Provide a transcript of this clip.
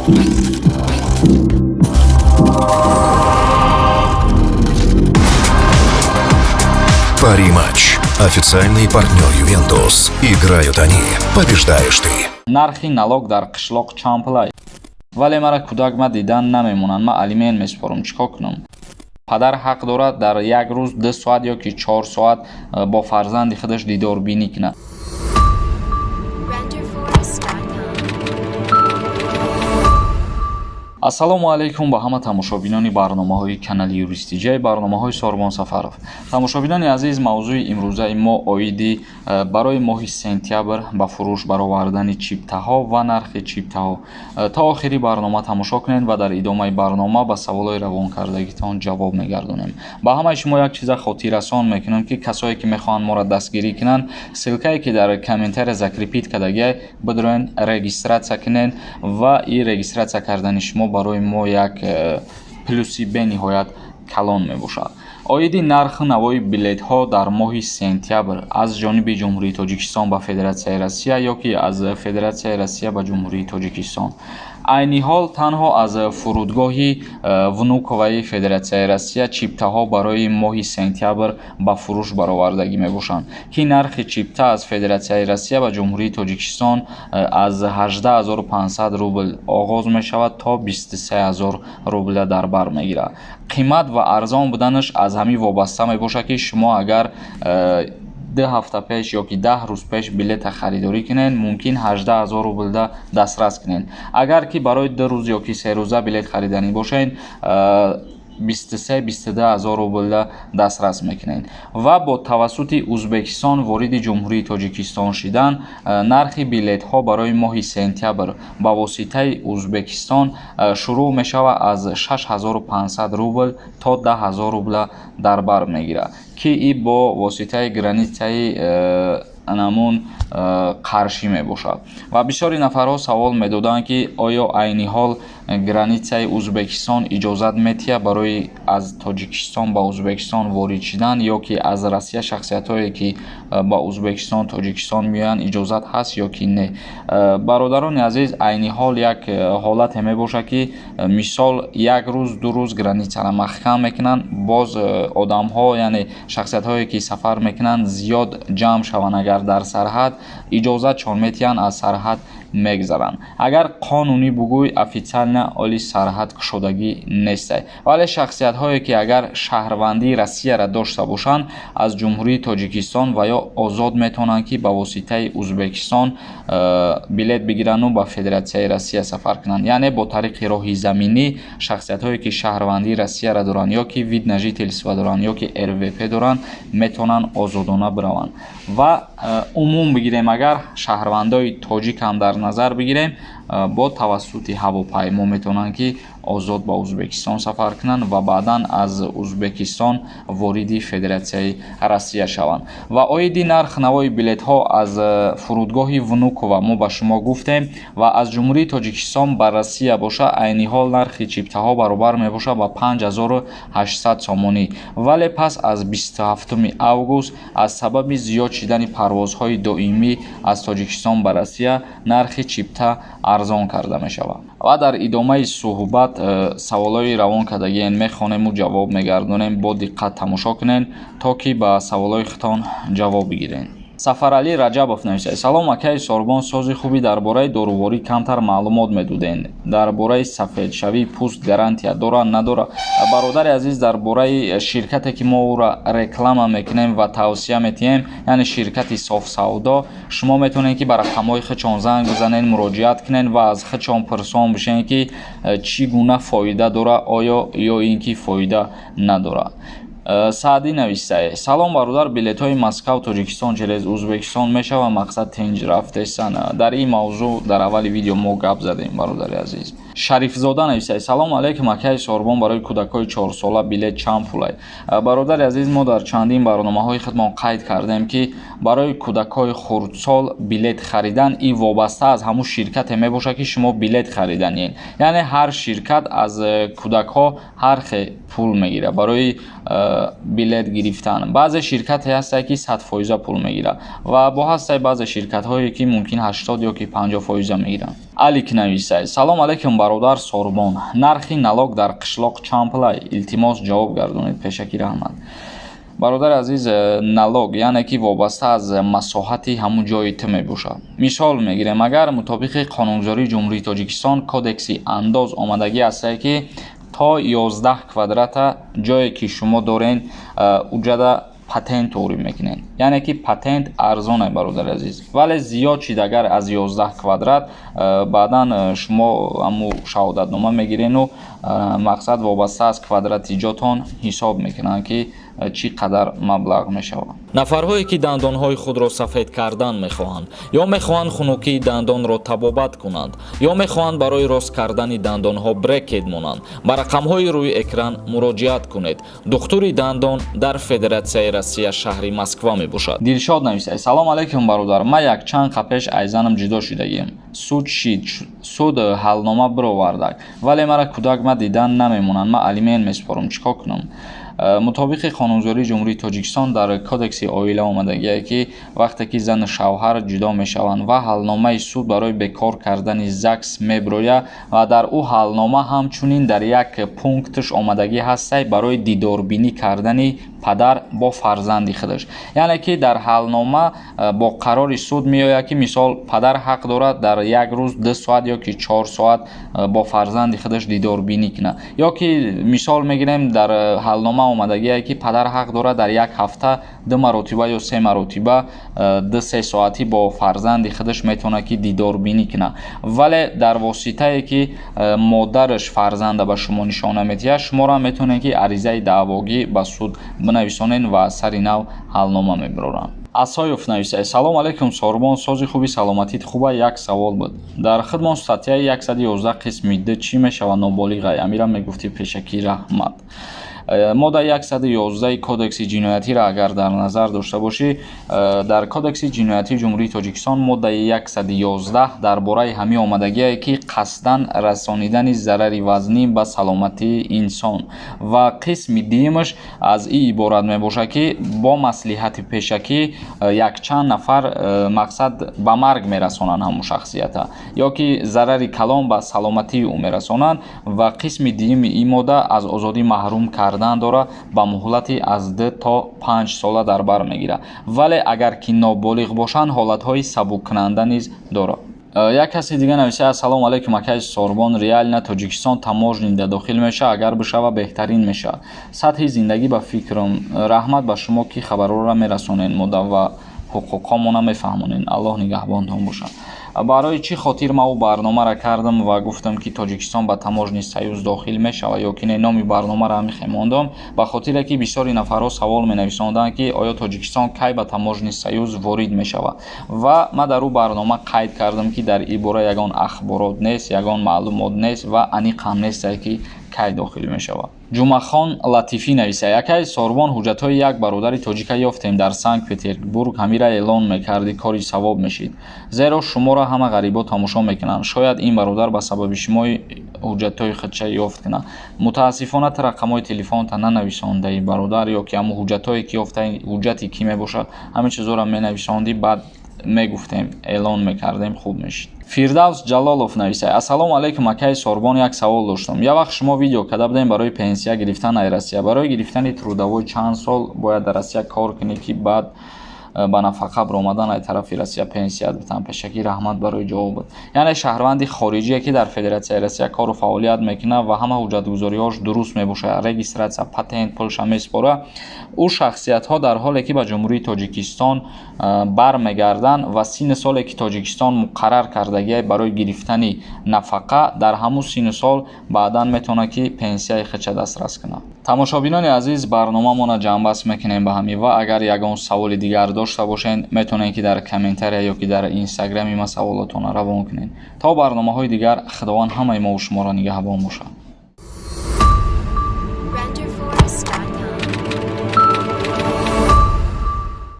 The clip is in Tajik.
Пари-матч. Официальный партнер «Ювентус». Играют они. Побеждаешь ты. Нархи налог дар қишлоқ чанд пулай? Вале мара кӯдак ма дидан намемонанд, ман алимент месупорам, чӣ кор кунам? Падар ҳақ дорад дар як рӯз 2 соат ё ки 4 соат бо фарзанди худаш дидорбинӣ кунад. Renderforest.com. Ассалому алайкум ба ҳама тамошобинони барномаҳои канали Юристиҷай, барномаҳои Сорбон Сафаров. Тамошобинони азиз, мавзӯи имрӯзаи мо оиди барои моҳи сентябр ба фурӯш баровардани чиптаҳо ва нархи чиптаҳо. То охири барнома тамошо кунед ва дар идомаи барнома ба саволҳои равонкардагитон ҷавоб мегардонем. Ба ҳамаи шумо як чиза хотиррасон мекунам, ки касое ки мехоҳанд моро дастгирӣ кунанд, ссылкае ки дар комментария закрепить кардагиай, бидроен, регистрация кунед ва и регистрация кардани шумо барои мо як плюси бениҳоят калон мебошад. Оиди нарху навои билетҳо дар моҳи сентябр аз ҷониби Ҷумҳурии Тоҷикистон ба Федератсияи Россия ё ки аз Федератсияи Россия ба Ҷумҳурии Тоҷикистон, айни ҳол танҳо аз фурудгоҳи Внуковаи Федератсияи Россия чиптаҳо барои моҳи сентябр ба фурӯш баровардагӣ мебошанд, ки нархи чипта аз Федератсияи Россия ба Ҷумҳурии Тоҷикистон аз 18 500 рубл оғоз мешавад, то 23 000 рубля дар бар мегирад. Қимат ва арзон буданаш аз ҳамин вобаста мебошад, ки шумо агар 2 ҳафта пеш ё ки 10 рӯз пеш билета харидорӣ кунед, мумкин 18 000 рублда дастрас кунед. Агар ки барои 2 рӯз ё ки 3 рӯза билет хариданӣ бошед, 23-22 ҳазор рублда дастрас мекунед. Ва бо тавассути Узбекистон вориди Ҷумҳурии Тоҷикистон шидан, нархи билетҳо барои моҳи сентябр ба воситаи Узбекистон шурӯъ мешавад аз 6500 рубл то 10 000 рубла дар бар мегирад, ки и бо воситаи границаи анамун Қаршӣ мебошад. Ва бисёри нафарҳо савол медоданд, ки оё айни ҳол границаи Узбекистон иҷозат метиҳад барои аз Тоҷикистон ба Узбекистон ворид шидан ё ки аз Россия шахсиятҳое ки ба Узбекистон, Тоҷикистон меоянд, иҷозат ҳаст ё ки не. Бародарони азиз, айни ҳол як ҳолате мебошад, ки мисол як рӯз, 2 рӯз границаро маҳкам мекунанд, боз одамҳо, яъне шахсиятҳое ки сафар мекунанд, зиёд ҷамъ шаванд, агар дар сарҳад иҷозатшон метиҳанд, аз сарҳад мегзаранд. Агар қонунӣ бугӯй, официально оли сарҳад кушодагӣ нестай, вале шахсиятҳое ки агар шаҳрвандии Россияро дошта бошанд, аз Ҷумҳурии Тоҷикистон ва ё озод метавонанд, ки ба воситаи Узбекистон билет бигирану ба Федератсияи Россия сафар кунанд. Яъне бо тариқи роҳи заминӣ шахсиятҳое ки шаҳрвандии Россияро доранд ё ки вид на жительство доранд ё ки РВП доранд, метавонанд озодона бираванд. Ва умум бигирем, агар шаҳрвандои тоҷик ҳам дар назар бигирем, бо тавассути ҳавопаймо метавонанд, ки озод ба Узбекистон сафар кунанд ва баъдан аз Узбекистон вориди Федератсияи Россия шаванд. Ва оиди нарх навои билетҳо аз фурудгоҳи Внукова мо ба шумо гуфтем. Ва аз Ҷумҳурии Тоҷикистон ба Россия боша, айни ҳол нархи чиптаҳо баробар мебошад ба 5800 сомонӣ, вале пас аз 27 август аз сабаби зиёд шидани парвозҳои доимӣ аз Тоҷикистон ба Россия нархи чипта арзон карда мешавад. Ва дар идомаи суҳбат саволҳои равон кардагиен мехонему ҷавоб мегардонем. Бо диққат тамошо кунед, то ки ба саволҳои худтон ҷавоб бигиред. Сафаралӣ Раҷабов нависад: «Салом, акаи Сорбон, сози хубӣ? Дар бораи доруворӣ камтар маълумот медодем. Дар бораи сафедшавии пӯст гарантия дорад, надорад?» Бародари азиз, дар бораи ширкате ки мо ӯро реклама мекунем ва тавсия метиҳем, яъне ширкати Софсавдо, шумо метавонед, ки ба рақамҳои худшон занг бизанед, муроҷиат кунед ва аз худшон пурсон бишед, ки чӣ гуна фоида дорад оё ё ин ки фоида надорад. Саъдӣ нависае: «Салом, бародар, билетҳои Москав Тоҷикистон через Узбекистон мешава? Мақсад тинҷ рафтесан?» Дар ин мавзӯъ дар аввали видео мо гап задем, бародари азиз. Шарифзода нависае: «Салом алейкум, акаи Сорбон, барои кӯдакҳои 4сола билет чанд пулай?» Бародари азиз, мо дар чандин барномаҳои худмон қайд кардем, ки барои кӯдакҳои хурдсол билет харидан ин вобаста аз ҳамун ширкате мебошад, ки шумо билет хариданед. Яъне ҳар ширкат аз кӯдакҳо ҳар хел пул мегирад. Барои Билет гирифтан, баъзе ширкате ҳастае, ки 100 фоиза пул мегирад, ва бо ҳастае баъзе ширкатҳое, ки мумкин 80 ё ки 50 фоиза мегиранд. Алик нависай: «Салом алейкум, бародар Сорбон, нархи налог дар қишлоқ чанд пулай? Илтимос, ҷавоб гардонед, пешакӣ раҳмат». Бародари азиз, налог, яъне ки вобаста аз масоҳати ҳамун ҷои ту мебошад. Мисол мегирем, агар мутобиқи қонунгузории Ҷумҳурии Тоҷикистон, Кодекси андоз омадагӣ ҳастае, ки то 11 квадрата ҷое ки шумо дорен, уҷада патент ворид мекунед, яъне ки патент арзоне, бародари азиз. Вале зиёд шид агар аз 11 квадрат, баъдан шумо ҳамун шаҳодатнома мегирену мақсад вобаста аз квадрати ҷотон ҳисоб мекунанд, ки чӣ қадар маблағ мешавад. Нафарҳое ки дандонҳои худро сафед кардан мехоҳанд, ё мехоҳанд хунукии дандонро табобат кунанд, ё мехоҳанд барои рост кардани дандонҳо брекет монанд, ба рақамҳои рӯи экран муроҷиат кунед. Духтури дандон дар Федератсияи Россия, шаҳри Москва мебошад. Дилшод нависад: «Салом алейкум, бародар, ман якчанд қа пеш айзанам ҷудо шудагием. Суд шид, суд ҳалнома бировардак, вале мара кӯдак ма дидан намемонанд. Ман алимент месупорам, чӣ кор кунам?» Мутобиқи қонунгузории Ҷумҳурии Тоҷикистон, дар Кодекси оила омадагие, ки вақте ки зану шавҳар ҷудо мешаванд ва ҳалномаи суд барои бекор кардани ЗАГС мебирояд, ва дар ӯ ҳалнома ҳамчунин дар як пунктш омадагӣ ҳастай барои дидорбинӣ кардани падар бо фарзанди худаш. Яъне ки дар ҳалнома бо қарори суд меояд, ки мисол падар ҳақ дорад дар як рӯз 2 соат ё ки 4 соат бо фарзанди худаш дидорбинӣ кунад. Ё ки мисол мегирем, дар ҳалнома омадагие, ки падар ҳақ дорад дар як ҳафта ду маротиба ё се маротиба 2-3 соатӣ бо фарзанди худаш метавонад ки дидорбинӣ кунад. Вале дар воситае ки модараш фарзанда ба шумо нишона медиҳад, шуморо метавонед ки аризаи даъвогӣ ба суд бинависонед ва сари нав ҳалнома мебароранд. Асоев нависад: «Салом алейкум, Сорбон, сози хуби, саломатит хуба? Як савол буд: дар худмон статьяи 111 қисми д чӣ мешавад? Ноболиғай, амира мегуфтӣ, пешакӣ раҳмат». Моддаи 111 Кодекси ҷиноятиро агар дар назар дошта бошӣ, дар Кодекси ҷиноятии Ҷумҳурии Тоҷикистон моддаи 111 дар бораи ҳамин омадагие, ки қасдан расонидани зарари вазнин ба саломатии инсон, ва қисми дуюмаш аз ин иборат мебошад, ки бо маслиҳати пешакӣ якчанд нафар мақсад ба марг мерасонанд ҳамун шахсията ё ки зарари калон ба саломатии ӯ мерасонанд, ва қисми дуюми ин модда аз озодӣ маҳрум кардан дорад, ба муҳлати аз 2 то 5 сола дар бар мегирад. Вале агар ки ноболиғ бошанд, ҳолатҳои сабуккунанда низ дорад. Як каси дига нависад: «Ассалому алайкум, акаи Сорбон, реально Тоҷикистон таможня дохил мешавад? Агар бишава, беҳтарин мешавад сатҳи зиндагӣ, ба фикрам. Раҳмат ба шумо, ки хабарҳоро мерасонед мода ва ҳуқуқҳомона мефаҳмонед. Аллоҳ нигаҳбонтон бошад». Барои чӣ хотир ман ӯ барномаро кардам ва гуфтам, ки Тоҷикистон ба таможенный союз дохил мешавад ё ки не, номи барномаро ҳамихе мондам, ба хотире ки бисёри нафарҳо савол менависонданд, ки оё Тоҷикистон кай ба таможенный союз ворид мешавад. Ва ман дар ӯ барнома қайд кардам, ки дар ин бора ягон ахборот нест, ягон маълумот нест ва аниқ ҳам нестае, ки кай дохил мешавад. Ҷумъахон Латифӣ нависад: «Акаи Сорбон, ҳуҷҷатҳои як бародари тоҷика ёфтем дар Санкт Петербург. Ҳамира эълон мекардӣ, кори савоб мешид, зеро шуморо ҳама ғарибо тамошо мекунанд. Шояд ин бародар ба сабаби шумо ҳуҷҷатҳои худша ёфт кунад. Мутаассифона, ту рақамҳои телефонта нанависондаӣ, бародар, ё ки ҳамун ҳуҷҷатҳое ки ёфтаи, ҳуҷҷати кӣ мебошад, ҳамин чизҳоро менависондӣ, баъд мегуфтем, эълон мекардем, хуб мешид». Фирдавс Ҷалолов нависад: «Ассалому алайкум, акаи Сорбон, як савол доштам. Як вақт шумо видео карда будем барои пенсия гирифтан ай Россия. Барои гирифтани трудовой чанд сол бояд дар Россия кор кунӣ, ки баъд ба нафақа баромадан ай тарафи Россия пенсия битан? Пешакӣ раҳмат барои ҷавобат». Яъне шаҳрванди хориҷие, ки дар Федератсияи Россия кору фаъолият мекунад ва ҳама ҳуҷҷатгузориҳош дуруст мебошад, регистрация, патент, пулша месупора, ӯ шахсиятҳо дар ҳоле ки ба Ҷумҳурии Тоҷикистон бармегарданд ва синни соле ки Тоҷикистон муқаррар кардагиай барои гирифтани нафақа, дар ҳамун синну сол баъдан метавонад, ки пенсияи худша дастрас кунад. Тамошобинони азиз, барномамонро ҷамъбаст мекунем ба ҳамин, ва агар ягон саволи дигар дошта бошед, метавонед, ки дар комментария ё ки дар Инстаграми ман саволотонро равон кунед. То барномаҳои дигар, Худованд ҳамаи мову шуморо нигаҳбон бошад.